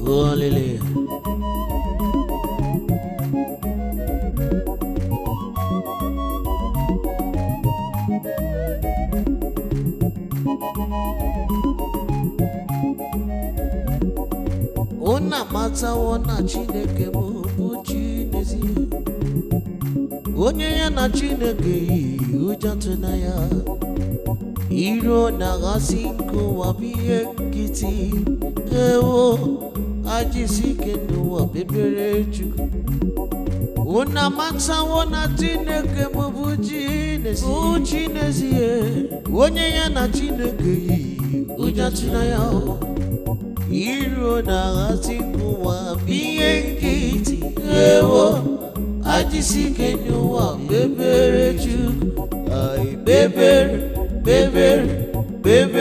Oh, hallelujah. Unu amatawo na Chineke m bụ chi n'ezie. Onye ya na Chineke yi ụjọ atụna ya. Iro na-aghasị nke ụwa bụ ihe nkịtị. Ewo, ajisi ike n'ụwa kpebere Chukwu. Unu amatawo na Chineke m bụ chi n'ezie. Bụ chi n'ezie. Onye ya na Chineke yi ụjọ atụna ya. Iro na-aghasị nke ụwa bụ ihe nkịtị. Ewo, ajisi ike n'ụwa kpebere Chukwu. Ai, kpebere, kpebere, kpebere.